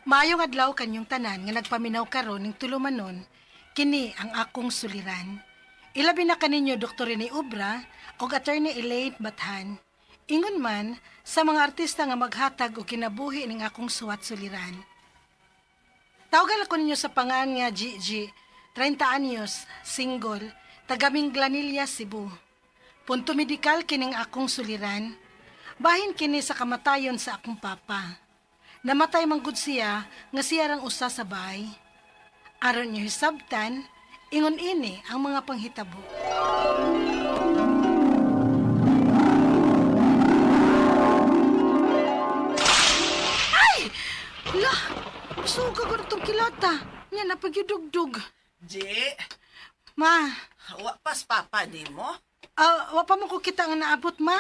Maayong adlaw kanyong tanan nga nagpaminaw karon ning tulumanon, kini ang akong suliran. Ilabi na kaninyo Dr. Rene Obra ug Attorney Elaine Bathan. Ingon man sa mga artista nga maghatag og kinabuhi ning akong suwat suliran. Tawagan ako ninyo sa pangan nga GG, 30 anyos, single, taga Minglanilla, Cebu. Punto medikal kining akong suliran. Bahin kini sa kamatayon sa akong papa. Namatay man gud siya nga siya rang usa sa bahay. Aron niyo hisabtan, ingon ini ang mga panghitabo. Ay! La! Suga ko na itong kilata. Nya napagyudugdug. Ji, Ma, wa pas papa nimo? wa pa mo ko kita nga naabot, ma.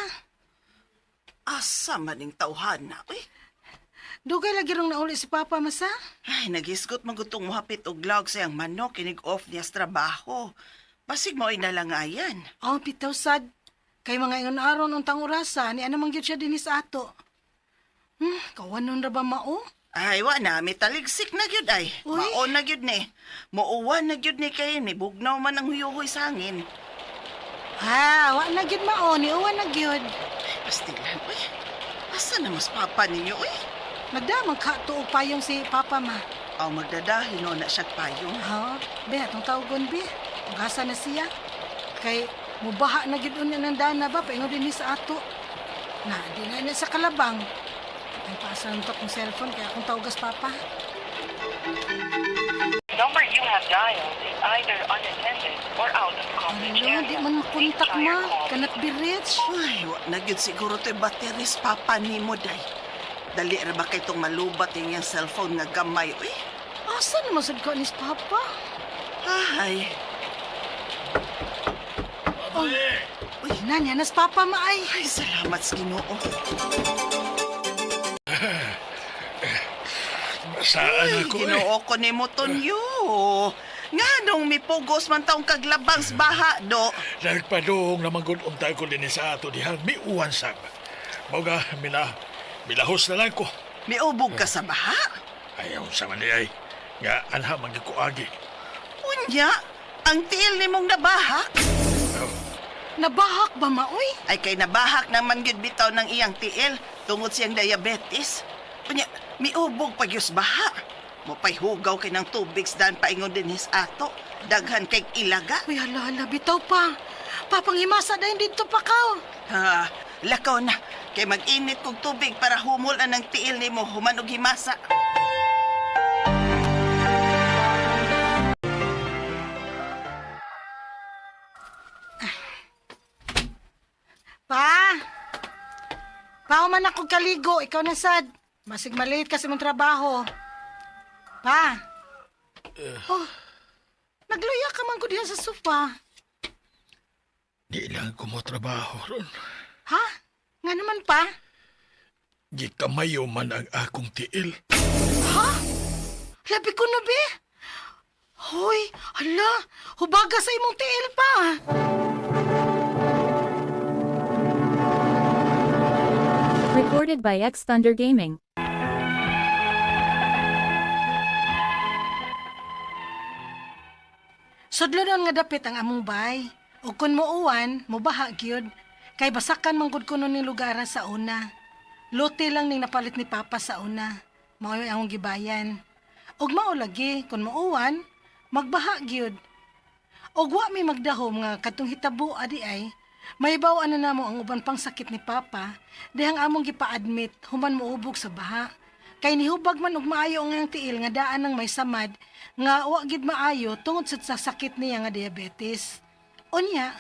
Asa man ning tawhan na, uy. Dugay lagi rong nauli si Papa, masa. Ay, naghisgot man gud tong mohapit og log sa iyang manok kinig off niya sa trabaho. Basig mo ay nalangayan. Oh, bitaw sad. Kay mga ingon aron untang orasa, ni ano man gyud siya dinhi sa ato. Kawanon ra ba mao? Ay, wa na, may taligsik na gyud ay. Uy. Mao na gyud ni. Muuwan na gyud ni kay ni bugnaw man ang huyuhoy sa hangin. Ah, wa na gyud mao, ni uwan na gyud. Pastilan, uy. Asa na mas papa ninyo, uy? Nagdamang ka tuog payong si Papa, ma. Aw, magdadahin no na siya payong. Ha? Be, atong tawagon be. Ugasa na siya. Kay mubaha na gyud unya ng dana ba paingon dinhi sa ato. Na, di na na sa kalabang. Ang paasa to akong cellphone kaya akong tawagas Papa. Number you have dialed is either unattended or out of coverage Ano, area. di man Please makontak try ma. your call. Cannot be reached. Ay, wa na gyud siguro to'y batteries papa nimo day. Dali ra ba kay tong malubat yung iyang cellphone nga gamay, uy? Asa naman sad ko ni Papa? Ay, Oh. Uy, nanya nas Papa maay. ay, salamat sa Ginoo. Saan Ay, ako eh? Ginoo ko nimo Tonyo. Nga nung mipugos man taong kaglabang sa baha, do. Nagpadung naman gud unta ko dinhi sa ato diha. Miuwan sab. Mao ga milahos na lang ko. Miubog ka sa baha. Ayaw sa man di ay. Nga anha man gyud ko agi. Unya, ang tiil nimong nabahak. Oh, Nabahak ba maoy? Ay kay nabahak naman gyud bitaw ng iyang tiil tungod siyang diabetes. Unya, miubog pa gyud sa baha. Mopayhugaw kay ng tubig sa daan paingon dinhi sa ato. Daghan kay ilaga. Uy, hala, hala, bitaw pa. Papanghimasa dayon dito pa ka. Ha, lakaw na. Kay mag-init kog tubig para humol ang tiil nimo human og himasa. Pa! Pa, man ako kaligo. Ikaw na sad. Masig malate kasi mong trabaho. Pa! Oh, nagluya ka man ko diha sa sofa. Di lang ko mo trabaho ron. Ha? Nga naman pa? Gikamayo man ang akong tiil. Ha? Labi ko na, be. Hoy, hala, hubaga sa imong tiil pa. Recorded by X Thunder Gaming. Sudlo nun nga dapit ang among bay. O kun muuwan, mubaha gyud. Kay basakan man gud kuno ning lugar sa una. Lote lang ning napalit ni Papa sa una. Mao ang gibayan. Ug mao lagi kun muuwan, magbaha gyud. Og wa mi magdahom nga kadtong hitabo adi ay mahibaw na namo ang uban pang sakit ni Papa dihang among gipa-admit human moubog sa baha. Kay nihubag man og maayo ang iyang tiil nga daan ng may samad nga wa gid maayo tungod sa sakit niya nga diabetes. Unya,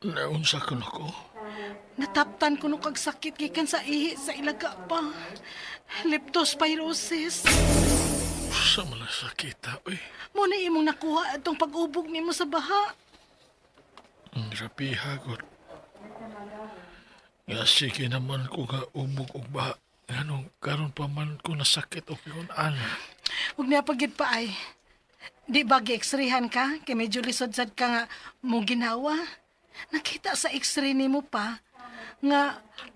Naunsa ko na ko. Nataptan ko no kag sakit gikan sa ihi sa ilaga pa. Leptospirosis. Sa man sakita, uy. Mo na imong nakuha atong pag-ubog nimo sa baha. Rapiha gud. Nga sige naman ko nga umog og baha. Anong karon pa man ko nasakit og yun ana. Huwag niya pagid pa ay. Di ba gi-x-rayhan ka? Kay medyo lisod sad ka nga mo ginawa. Nakita sa x-ray nimo pa. Nga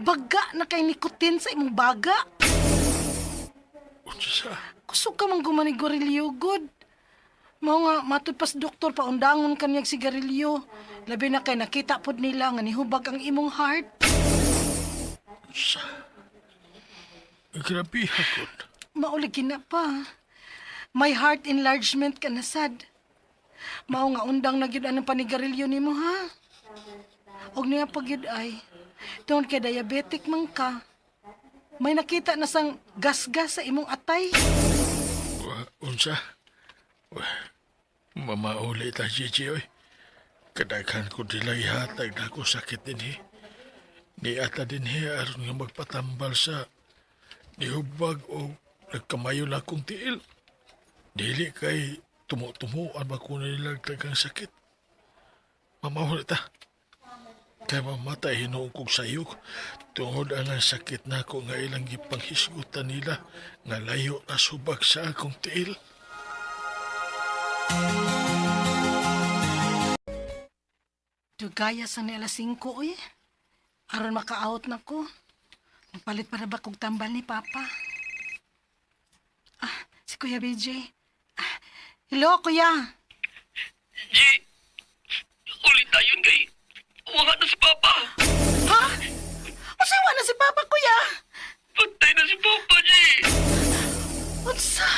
baga na kay nikotin sa imong baga. Unsa? Kusog ka man gumanigurilyo, good. Mao nga, matud pas doktor pa undangon kanyag sigarilyo. Labi na kay nakita pod nila nga nihubag ang imong heart. Unsa? Grabe hakot. Maulig na pa. May heart enlargement ka na sad. Mao nga undang na gyud anang panigarilyo nimo ha. Og niya pag gyud ay, tungod kay diabetic man ka. May nakita na sang gasgas sa imong atay. Unsa? Mamauli ta, Gigi, oy. Kadaghan ko dila ihatag na ako sakit dinhi. Niata dinhi aron nga magpatambal sa nihubag o nagkamayo na akong tiil. Dili kay tumu-tumuan ba ko nila daghang sakit. Mamauli ta. Kay mamatay hinuon kog sayok tungod anang sakit nako nga ilang gipanghisgutan nila nga layo na subag sa akong tiil. Dugaya sa ni alas 5, oy. Aron maka-out na ko. Magpalit para ba kog tambal ni Papa? Ah, si Kuya BJ. Ah, hello, Kuya. G, ulit tayo kay wala na si Papa. Ha? Unsa na si Papa, Kuya? Patay na si Papa, G. Unsa?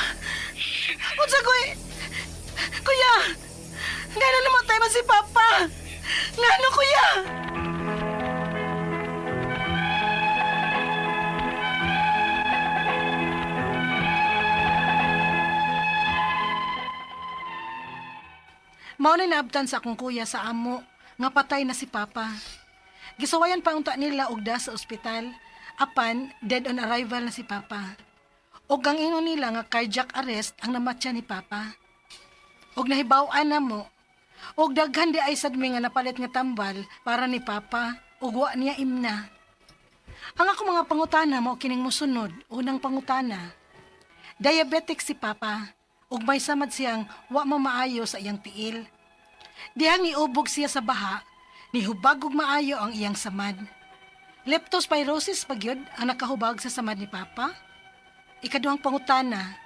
Unsa, Kuya? Kuya! Ngano namatay man si Papa? Ngano, Kuya? Mao na naabtan sa akong kuya sa amo nga patay na si Papa. Gisuwayan pa unta nila og da sa ospital apan dead on arrival na si Papa. Og ang ingon nila nga cardiac arrest ang namatya ni Papa. Og nahibaw-an na mo. Og daghan di ay sad mi nga napalit nga tambal para ni Papa ug wa niya imna. Ang ako mga pangutana mao kining mosunod. Unang pangutana. Diabetic si Papa ug may samad siyang wa mamaayo sa iyang tiil. Dihang niubog siya sa baha, nihubag og maayo ang iyang samad. Leptospirosis pa gyud ang nakahubag sa samad ni Papa. Ikaduhang pangutana,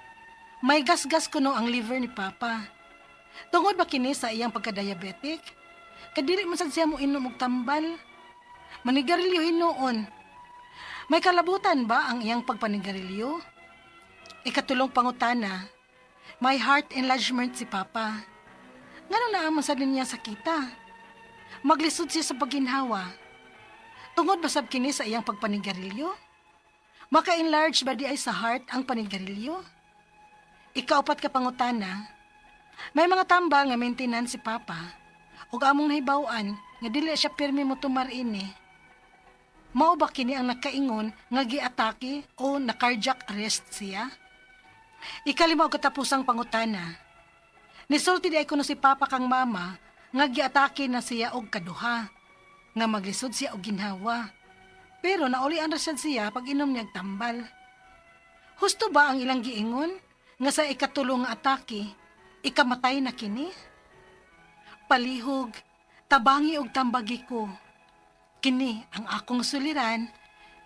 may gasgas kuno ang liver ni Papa. Tungod ba kini sa iyang pagka-diabetic? Kadili man sad siya mo inom og tambal. Manigarilyo hinuon. May kalabutan ba ang iyang pagpanigarilyo? Ikatulong pangutana, may heart enlargement si Papa. Ngano naa man sad niya sakita? Maglisod siya sa pagginhawa. Tungod ba sab kini sa iyang pagpanigarilyo? Maka-enlarge ba di ay sa heart ang panigarilyo? Ikaupat ka pangutana, may mga tambal nga maintenance si Papa ug among nahibaw-an nga dili siya pirmi mo tumar ini. Mao ba kini ang nakaingon nga giatake o na cardiac arrest siya? Ikalima og katapusang pangutana. Nisulti di ay kuno si Papa kang Mama nga giatake na siya og kaduha, nga maglisod siya og ginhawa. Pero naulian ra sad siya pag inom niyag tambal. Husto ba ang ilang giingon nga sa ikatulo nga atake, ikamatay na kini? Palihog, tabangi og tambagi ko. Kini ang akong suliran,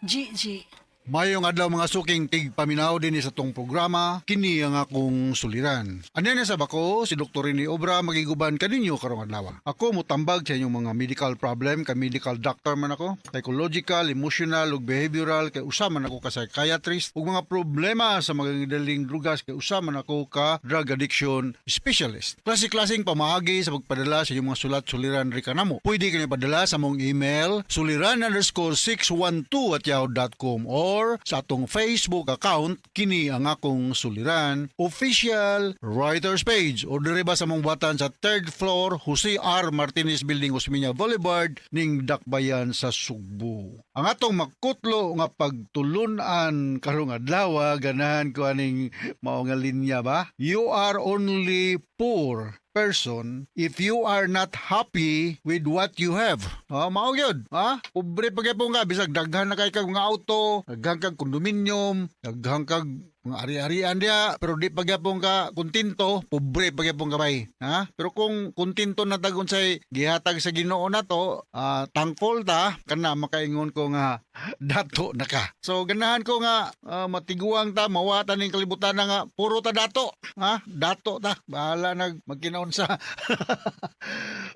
GG. Mayong adlaw mga suking tigpaminaw din sa tong programa, kini ang akong suliran. Anya na sa bako, si Dr. Rene Obra magiguban kaninyo karong adlaw. Ako motambag sa inyong mga medical problem, kay medical doctor man ako, psychological, emotional ug behavioral kay usa man ako ka psychiatrist, ug mga problema sa mga daling drugas kay usa man ako ka drug addiction specialist. Klase-klaseng pamaagi sa pagpadala sa inyong mga sulat suliran rika namo. Pwede kini padala sa mong email suliran_612@yahoo.com or sa atong Facebook account kini ang akong suliran official writers page o diri ba sa mong batan sa 3rd floor Jose R. Martinez Building, Osmeña Boulevard ning Dakbayan sa Sugbo. Ang atong makutlo nga pagtulunan karong adlaw, ganahan ko aning mao nga linya ba? You are only poor person if you are not happy with what you have. Ah, mao gyud. Ha? Pobre pa gyapon ka bisag daghan na kay kag mga auto, daghan kag kondominium, daghan kag mga ari-arian diha, pero di pa gyapon ka kontento, pobre pa gyapon ka bay, ha? Pero kung kontento na tag unsay gihatag sa Ginoo nato, thankful ta kana, makaingon ko nga dato na ka. So ganahan ko nga matiguang ta, mawata ning kalibutan na nga puro ta dato, ha? Dato ta, bahala nag magkinaunsa.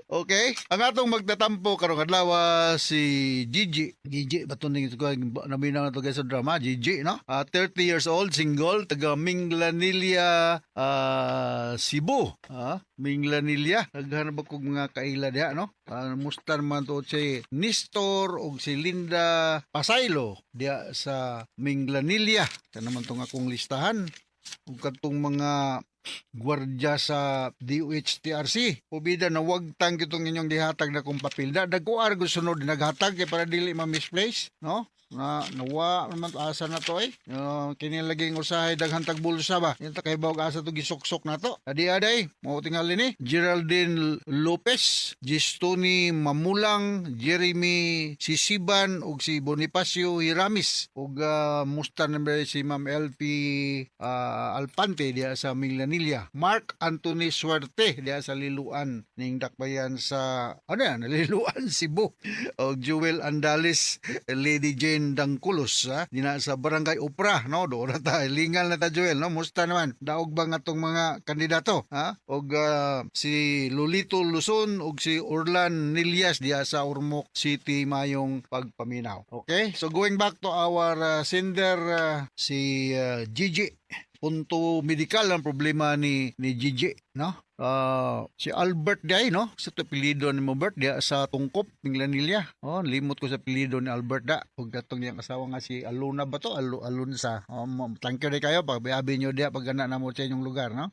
Okay? Ang atong magtatampo karong adlaw si Gigi. Gigi ba to ning naminaw na to guys sa drama, Gigi, no? 30 years old, single, taga Minglanilla, Cebu. Minglanilla. Daghan ba kog mga kaila diha, no? Musta naman to si Nestor ug si Linda Pasaylo diha sa Minglanilla. Kana naman tong akong listahan ug katong mga gwardya sa DOHTRC. Pubida na wagtang kitong inyong gihatag na kong papel. Da, dagko argo sunod naghatag kay para dili ma-misplace, no? Na nawa naman asa na to eh. Kini laging usahay daghan tag bulsa ba. Yan ta kay bawag asa to gisuksok na to. Adi aday, mao tingali ni Geraldine Lopez, Gistoni Mamulang, Jeremy Sisiban ug si Bonifacio Hiramis ug musta naman si Ma'am LP Alpante diha sa Minglanilla. Mark Anthony Suerte diha sa Liluan ning dakbayan sa ano yan, Liluan, Cebu. Og Jewel Andales, Lady Jane Dangculos, ha, dina sa Barangay Opra, no? Doon na ta, lingal na ta, Joel, no? Musta naman daog ba nga atong mga kandidato, ha? Og si Lolito Luzon ug si Orlan Nilias diha sa Ormoc City, mayong pagpaminaw. Okay, so going back to our sender, si Gigi, punto medikal ang problema ni Gigi, no? Si Albert diay, no? Sa to apelyido ni mo Bert diya sa Tungkop, Minglanilla. Oh, limot ko sa apelyido ni Albert da. Ug katong iyang asawa nga si Aluna ba to? Alunsa. Oh, thank you kayo pag biabi nyo diya pag gana na mo sa inyong lugar, no?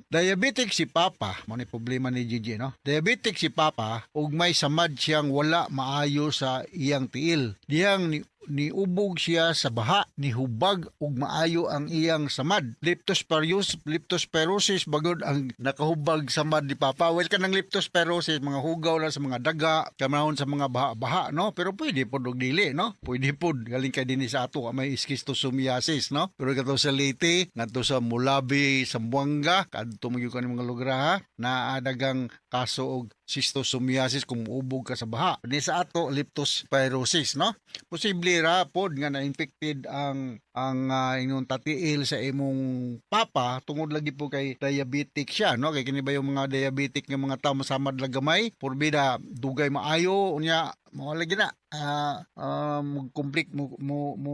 Diabetic si Papa, mo ni problema ni Gigi, no? Diabetic si Papa ug may samad siyang wala maayo sa iyang tiil. Diyang niubog siya sa baha, nihubag ug maayo ang iyang samad. Leptospirosis bagod ang nakahubag samad ni Papa. Well, kanang leptospirosis, mga hugaw lang sa mga daga, kamahon sa mga baha-baha, no? Pero pwede pod og dili, no? Pwede pod galing kay dinhi sa ato may schistosomiasis, no? Pero kato sa Leyte, ngadto sa Mulabi, Zamboanga, kadto mo gyud kani mga lugar ha, naa dagang kaso og schistosomiasis kung muubog ka sa baha. Di sa ato leptospirosis, no? Posible ra pod nga na-infected ang inyong tatiil sa imong papa tungod lagi po kay diabetic siya, no? Kay kini ba yung mga diabetic nga mga tao masamad lang gamay, porbida dugay maayo, unya mao lagi na mag-complik mo mo, mo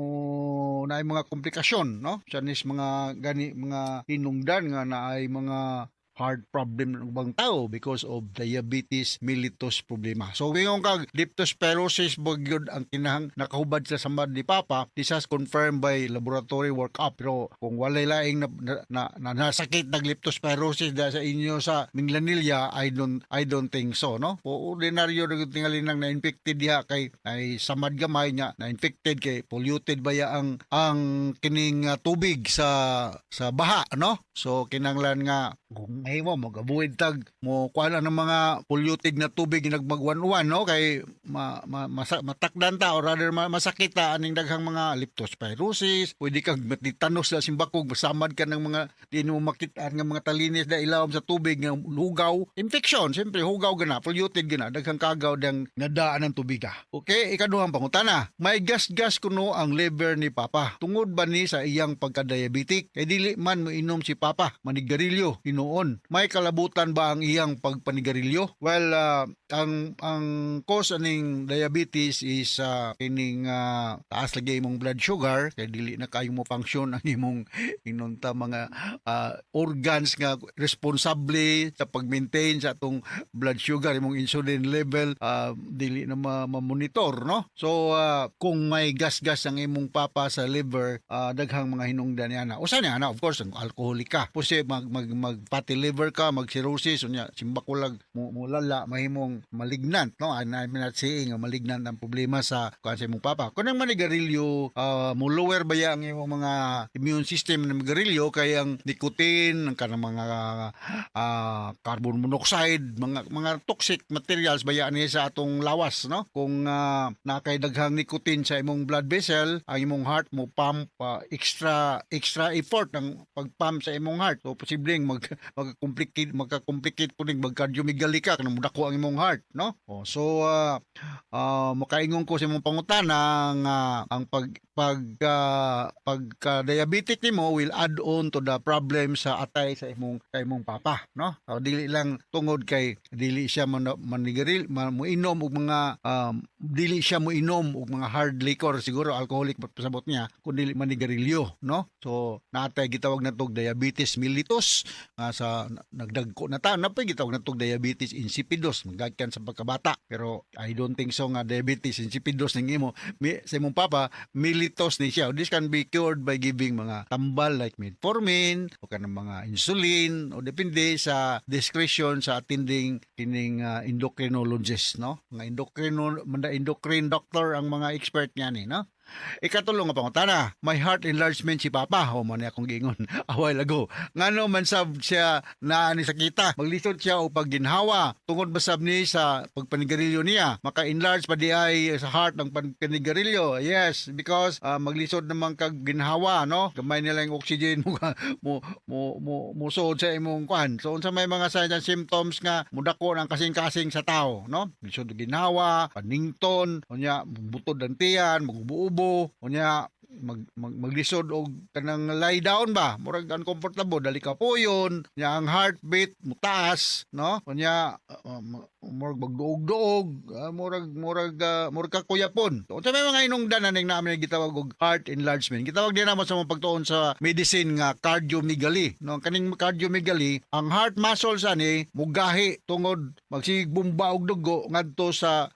naay mga komplikasyon, no? Sa nis mga gani mga hinungdan nga naay mga heart problem ng ubang tao because of diabetes mellitus problema. So wingon kag leptospirosis gyud ang kinahang nakahubad sa samad ni Papa, this has confirmed by laboratory workup. Pero kung walay laing na nasakit nag leptospirosis da sa inyo sa Minglanilla, I don't think so, no? O ordinaryo na tingali nang na-infected diha kay ay samad gamay niya, na-infected kay polluted ba ya ang kining tubig sa baha, no? So kinanglan nga kung mahimo mag-avoid tag mo kuan ng mga polluted na tubig nagmagwan-wan, no? Kay matakdan ta or rather masakit ta aning daghang mga leptospirosis. Pwede kang matitanos sa simbakog, masamad ka ng mga di mo makitaan nga mga talinis na ilawom sa tubig nga hugaw, infection siyempre, hugaw gana, polluted gana, daghang kagaw dang nadaan ng tubig ah. Okay, ikaduhang pangutana, may gas-gas kuno ang liver ni Papa. Tungod ba ni sa iyang pagka-diabetic? Kay dili man moinom si Papa, manigarilyo hinuon. May kalabutan ba ang iyang pagpanigarilyo? Well, ang cause aning diabetes is kining taas lagi imong blood sugar kay dili na kayo mo function ang imong inunta mga organs nga responsable sa pag-maintain sa atong blood sugar, imong insulin level dili na ma-monitor, no? So kung may gas-gas ang imong papa sa liver, daghang mga hinungdan niya na. Usa niya na, of course, ang alcoholic ka. Puse mag mag, mag fatty liver ka, mag cirrhosis, unya simbako lag mo lala mahimong imong malignant, no? I'm not saying nga malignant ang problema sa kuan sa imong papa. Kung ang manigarilyo, mo lower ba ya ang imong mga immune system ng manigarilyo kay ang nicotine, ang kanang mga carbon monoxide, mga toxic materials baya ni sa atong lawas, no? Kung nakay daghang nicotine sa imong blood vessel, ang imong heart mo pump extra extra effort ang pag-pump sa imong heart. So posibleng magka-complicate po ning mag-cardiomegaly ka kanang mudako ang imong heart, no? Oh, so makaingon ko sa imong pangutana nga ang pag pag pagka diabetic nimo will add on to the problem sa atay sa imong kay imong papa, no? So, dili lang tungod kay dili siya man manigaril man, moinom og mga dili siya moinom og mga hard liquor, siguro alcoholic pasabot niya, kun dili manigarilyo, no? So naatay gitawag na tog diabetes mellitus nga sa nagdagko na ta, napay gitawag na tog diabetes insipidus magagikan sa pagkabata, pero I don't think so nga diabetes insipidus ning imo sa imong papa. Mellitus ni siya. This can be cured by giving mga tambal like metformin o kanang mga insulin o depende sa discretion sa attending kining endocrinologist, no? Mga endocrino, mga endocrine doctor ang mga expert niya ni, no? Ikatulo nga pangutana, may heart enlargement si Papa. O man akong giingon a while ago. Ngano man sab siya naa ni sakita? Maglisod siya og pagginhawa. Tungod ba sab ni sa pagpanigarilyo niya? Maka-enlarge pa di ay sa heart ng panigarilyo. Yes, because maglisod naman kag ginhawa, no? Gamay nila yung oxygen mo mo mo mo musuod sa imong kuan. So unsa may mga signs and symptoms nga mudako ng kasing-kasing sa tao, no? Lisod og ginhawa, panington, unya butod ang tiyan, magubo-ubo, unya mag, mag maglisod og kanang lie down ba, murag uncomfortable, dali ka puyon, nya ang heartbeat mutaas, no? Unya murag magduog-duog, murag kakuyapon. So unsa may mga hinungdan ning namin gitawag og heart enlargement? Gitawag din naman sa mga pagtuon sa medicine nga cardiomegaly, no? Kaning cardiomegaly, ang heart muscles ani mugahi tungod magsigig bomba og dugo ngadto sa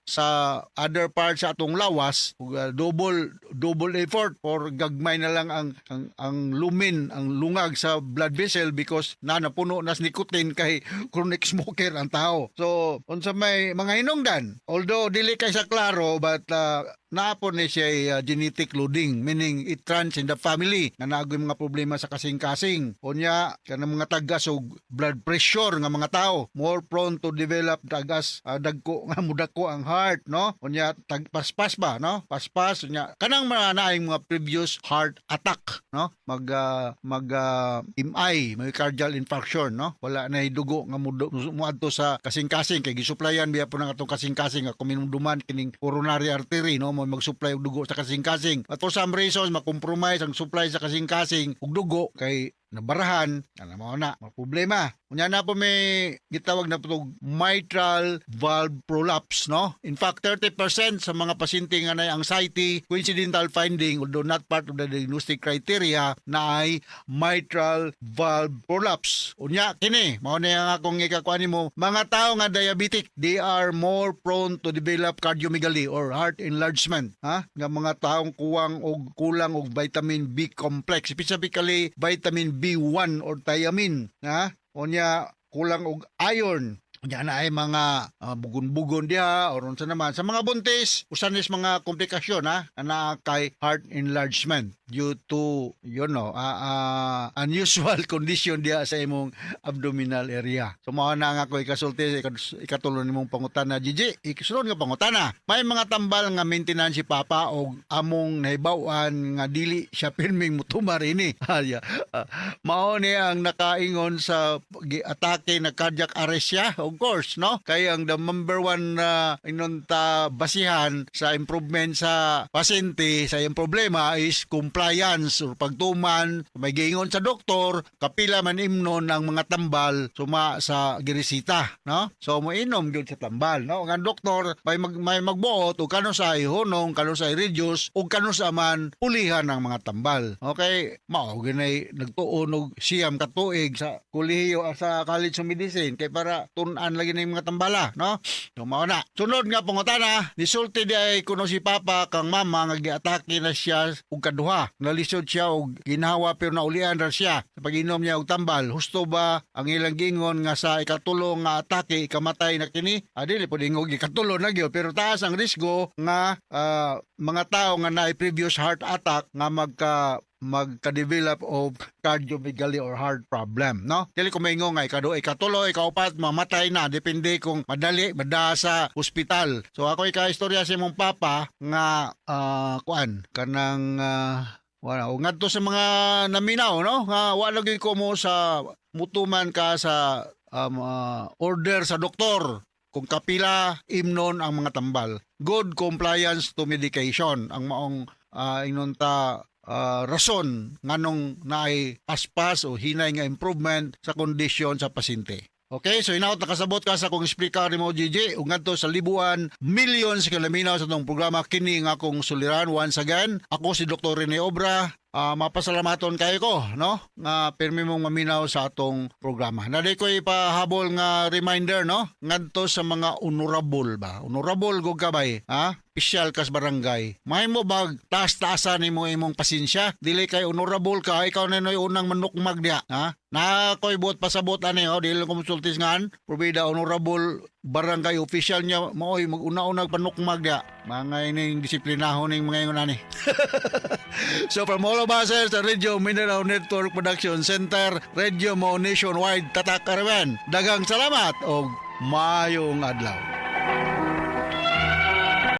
other parts sa atong lawas ug double double effort or gagmay na lang ang lumen, ang lungag sa blood vessel because na napuno na sa nicotine kay chronic smoker ang tao. So unsa may mga hinungdan? Although dili kay sa klaro, but naa po ni siya genetic loading, meaning it runs in the family na naagoy mga problema sa kasing-kasing. Unya kanang mga tagas og blood pressure nga mga tao more prone to develop tagas, dagko nga mudako ang heart, no? Unya tag paspas ba, no? Paspas, unya kanang mga naay mga previous heart attack, no? Mag MI, myocardial infarction, no? Wala na dugo nga muadto sa kasing-kasing kay gisuplayan biya po ng atong kasing-kasing nga kuminumduman kining coronary artery, no? Mo mag-supply og dugo sa kasing-kasing. At for some reasons makompromise ang supply sa kasing-kasing og dugo kay nabarahan, ano mo na, mga problema. Unya na po may gitawag na po og mitral valve prolapse, no? In fact, 30% sa mga pasyente nga nay anxiety, coincidental finding, although not part of the diagnostic criteria, na ay mitral valve prolapse. Unya, kini, mao na ang akong ikakuha nimo, mga tao nga diabetic, they are more prone to develop cardiomegaly or heart enlargement, ha? Nga mga taong kuwang og kulang og vitamin B complex, specifically vitamin B1 or thiamine, ha? Unya kulang og iron. Unya na ay mga bugon-bugon diha or unsa naman sa mga buntis, usan is mga komplikasyon, ha, na kay heart enlargement due to unusual condition diha sa imong abdominal area. So mao na nga ako ikasulti sa ikatulo nimong pangutana, Gigi. Ikasunod nga pangutana. May mga tambal nga maintenance si Papa og among nahibaw-an nga dili siya pirming mutumar ini. Ay, mao ni ang nakaingon sa atake na cardiac arrest siya, of course, no? Kay ang the number one na inunta basihan sa improvement sa pasyente sa iyang problema is compliance or pagtuman may giingon sa doktor, kapila man imnon ang mga tambal suma sa giresita, no? So moinom gyud sa tambal, no? Ang doktor may magbuot og kanus-ay hunong, kanus-ay reduce ug kanus-a man pulihan ang mga tambal. Okay, mao ginay nagtuon og 9 ka tuig sa kolehiyo, sa College of Medicine kay para tun Tun-an lagi na yung mga tambala, no? So, mao na. Sunod nga pangutana, nisulti di ay kuno si Papa kang Mama nga giatake na siya og kaduha. Nalisod siya og ginhawa pero naulian ra siya sa pag-inom niya og tambal. Husto ba ang ilang gingon nga sa ikatulo nga atake ikamatay na kini? Ah, dili po ingog ikatulo na gyud, pero taas ang risgo nga mga tao nga naay previous heart attack nga magka-develop of cardiomegaly or heart problem, no? Dili ko maingon nga ikado, ikatulo, ikaupat, mamatay na. Depende kung madali, mada sa ospital. So ako ika-istorya sa imong papa nga kuan, kanang wala. O ngadto sa mga naminaw, no? Nga wala gyud ko mo sa mutuman ka sa order sa doktor kung kapila imnon ang mga tambal. Good compliance to medication ang maong ingnon ta rason nganong naay paspas o hinay nga improvement sa kondisyon sa pasyente. Okay, so hinaot nakasabot ka sa akong explicar nimo, GG, ug ngadto sa libuan millions ka naminaw sa atong programa kini nga akong suliran. Once again, ako si Dr. Rene Obra. Mapasalamaton kayo ko, no, nga pirmi mong maminaw sa atong programa. Naday ko ipahabol nga reminder, no, ngadto sa mga honorable ba. Honorable go kabay, ha? Pisyal kas barangay. Mahimo bag taas-taasan nimo imong pasensya? Dili kay honorable ka, ikaw na noy unang manukmag diha, ha? Na ko'y buot pasabot ani, oh, dili ko konsultis ngan. Probida honorable barangay official niya maoy mag-una-unag panukmag diha. Mga ining disiplinahon ning mga ingon ani. So from all of us here sa Radio Mindanao Network Production Center, Radio Mo Nationwide, Tatak Arawan. Daghang salamat og maayong adlaw.